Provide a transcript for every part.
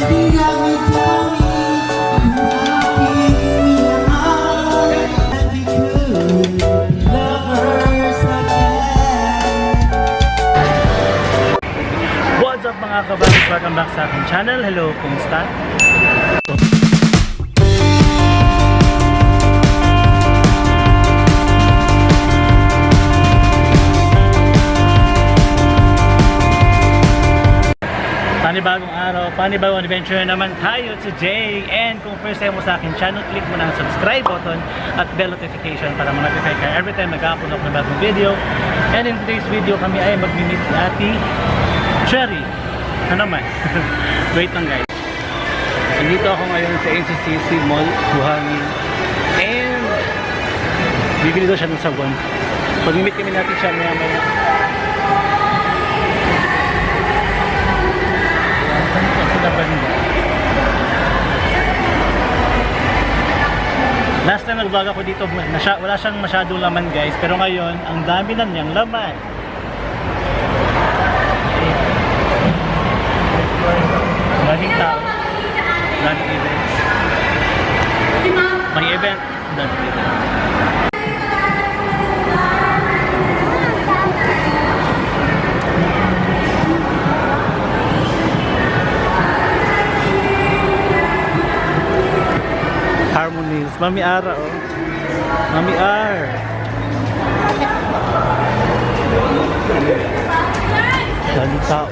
Dami-dami ng aking minamahal. And we could be lovers again. What's up, mga kabangis? Welcome back sa aking channel. Hello, kumusta? Panibagong araw, panibagong adventure na naman tayo today. And kung first time mo sa aking channel, click mo na ang subscribe button at bell notification para ma-notify ka every time mag-upload ako ng bagong video. And in today's video, kami ay mag-meet ni Ate Cherry. Ano naman? Wait lang, guys. Nandito ako ngayon sa NCCC Mall, Buhangin. And bibili daw siya ng sabon. Pag-meet kami natin siya maya maya. Saan sila banda? Last time nag-vlog ako dito, wala siyang masyadong laman, guys. Pero ngayon, ang dami na niyang laman. Daming tao. Daming event. May event. Daming event. Harmonies. Mami Ara, oh. Mami R. Daming tao.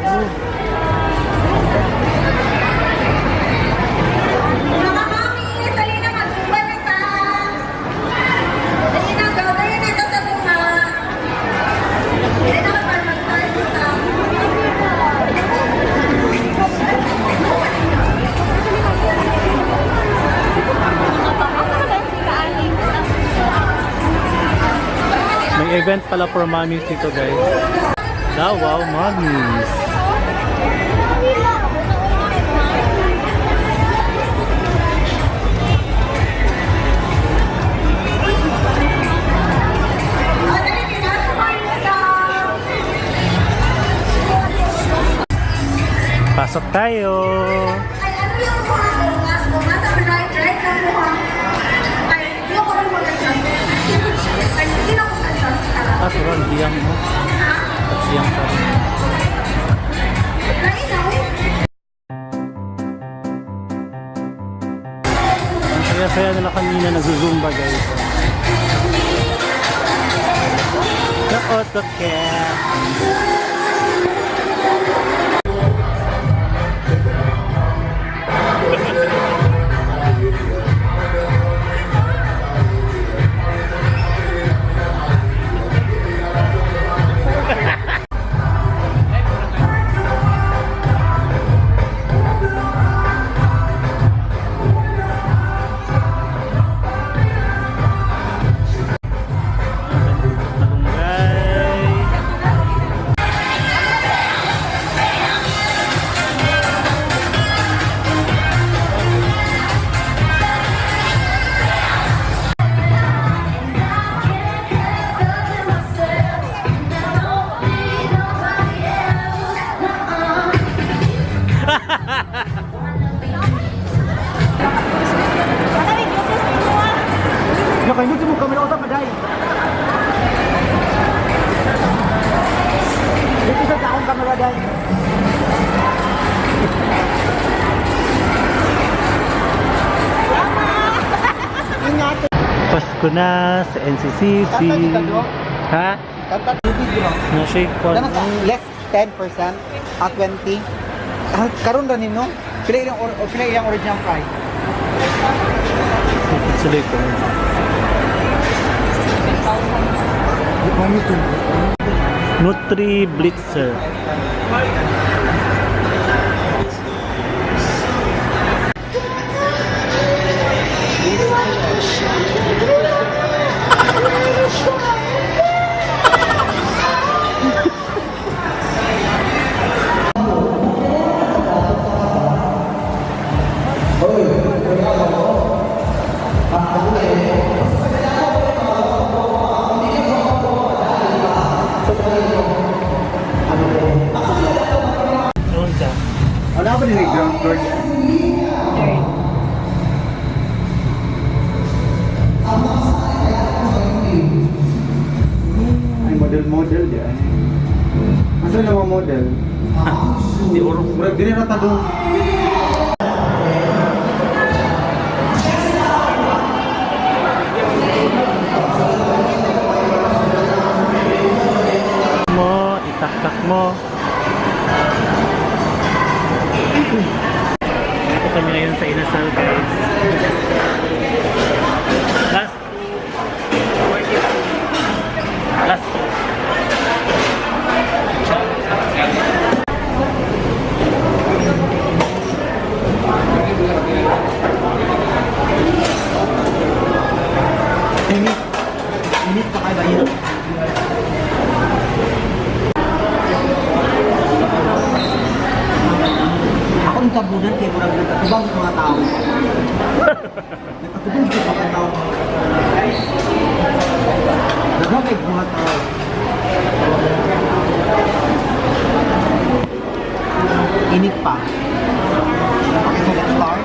Mga mami, dali na, magsuba na ta. Dali na, gawin na ta sa bunga. Dali na ka para mag-start ta. May event pala for mommies dito, guys. Davao Mommies. O, dali, tinasumay na ta. Pasok tayo. Ay, ano yung mga bungas? Bungas ang right, right na buha. Ay, di ako rin mag-adjust. Ay, hindi na ako sa-adjust. Ah, sobrang hiyang mo. At siyang pa rin. Lain na, uy. Ang saya-saya nila kanina, nagzuzumba, guys. Ka-AutoCAD. Malunggay. Nakaindot mo kamera utak kaday. Dito sa akong kamera day. Ingat. Pasko na sa NCCC. Ha? Na-shake ko. Dana sa less 10% at 20. Ah, karon ra nino. Pila ilang original price? Sila ko. Nutri Blitzer. Floor dyan. Third. Ay, model-model dyan. Asa na mga model? Di urok. Murag dili ra ta dong. Mo, itaktak mo. Dito kami ngayon sa Inasal, guys. Last 40. Last. Init. Init pa kayo ba yun? Ako ang tabunan kay murag nagkatubang sa mga tao. Nagkatubang sa mga tao. Daghang kay mga tao. Init pa. Okay, so let's start.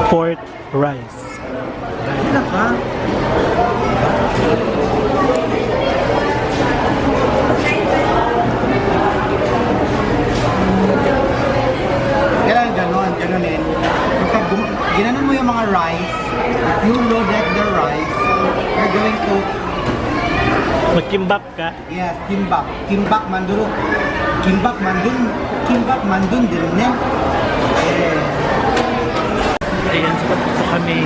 Fourth rice. Ano ka? Kailangan ganon, ganonin. Kapag ginanon mo yung mga rice, if you loaded the rice, you're going to, Magkimbap ka. Yes, kimbap. Kimbap manduro. Kimbap mandun, kimbap mandun din ne. Eh, Ayan, so tapos na kami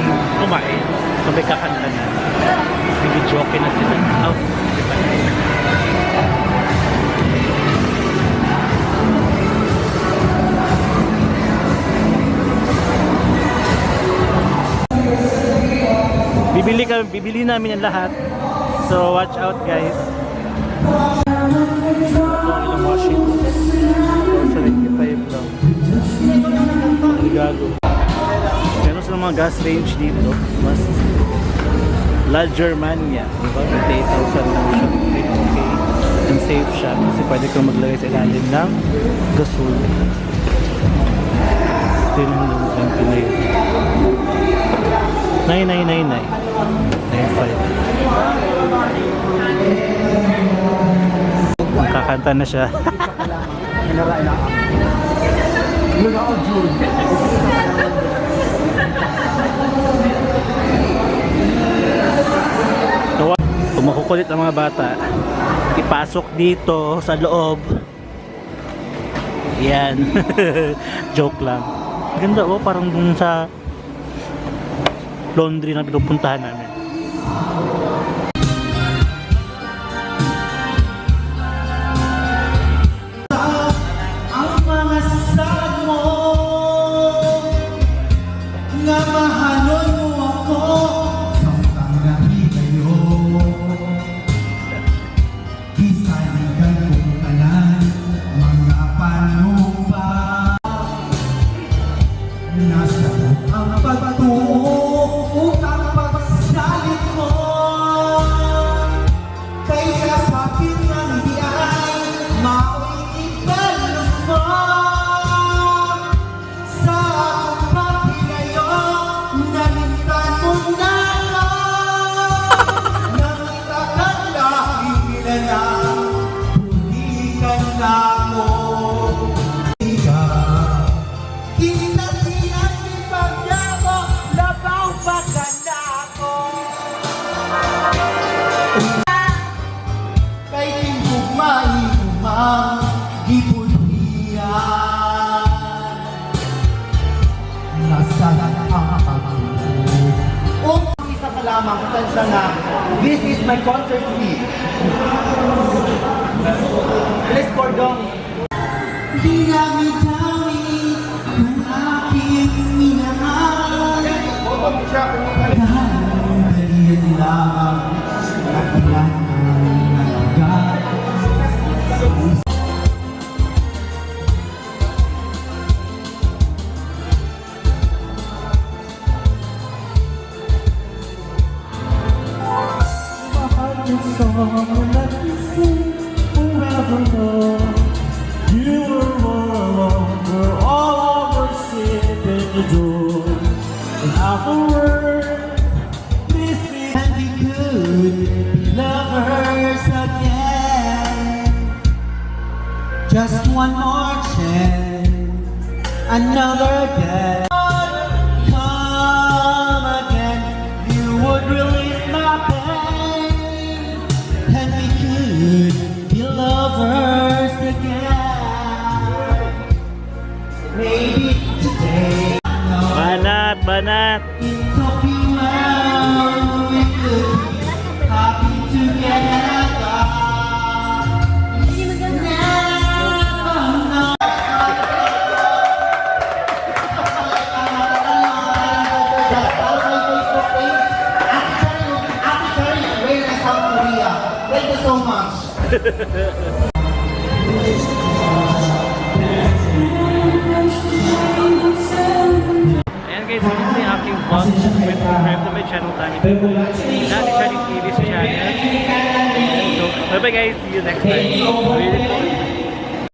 kumain. Sabay kakanta na. Nag-joke na sila. Oh, di ba? Bibili namin ang lahat. So watch out, guys. Ito ang ilang washing. 75 lang. Ang gago. Meron silang mga gas range dito. Mas La Germania. Diba? 28,000 lang siya. Okay, okay. And safe siya. Kasi pwede kang maglagay sa ilalim ng gasol. Ito yung 29. 9999. 95. Kakanta na siya. Kinara ina. Yun ako, June. Kung makukulit ang mga bata, ipasok dito sa loob. Yan. Joke lang. Ganda oh, parang dun sa laundry na pinupuntahan namin. Ang mga sad mo nga mahalon mo ako samtang nahigayo Gisaligan kong tanan mga panupa Nasa ang pagtuo utang pagsalit mo kay kasapit ng biyay, mao'y ibalot mo. Sa akong paghilayo, nalimtan mo na ako. Nakita kang nakikilala, huli ka na ako. Ikaw, kita sinabi pagdamo, labaw pa ka na ako. Kay timbog maigumang gipulian. Nasa ang pagtuo. Isa pa lamang, pasensya na. This is my concert fee. Please, Cordong. Dinami-dami ng aking minamahal. Dahil lamang nakilan ang nagag. your song and let me sing forevermore. You were all alone, were all I worship and adore. And afterward, this is And we could be lovers again. Just one more chance, another day. Come again, you would release my pain, and we could be lovers again. Maybe today. No. Banat, banat. In Tokyo, we could be happy together. Never know. Follow my Facebook page, Ate Cherry, Ate Cherry, Reyna, South Korea. Thank you so much. Ayan guys, ito na yung aking vlog. Subscribe to my channel, Danny Danny Charlie TV's channel. So, bye bye guys. See you next time. Really.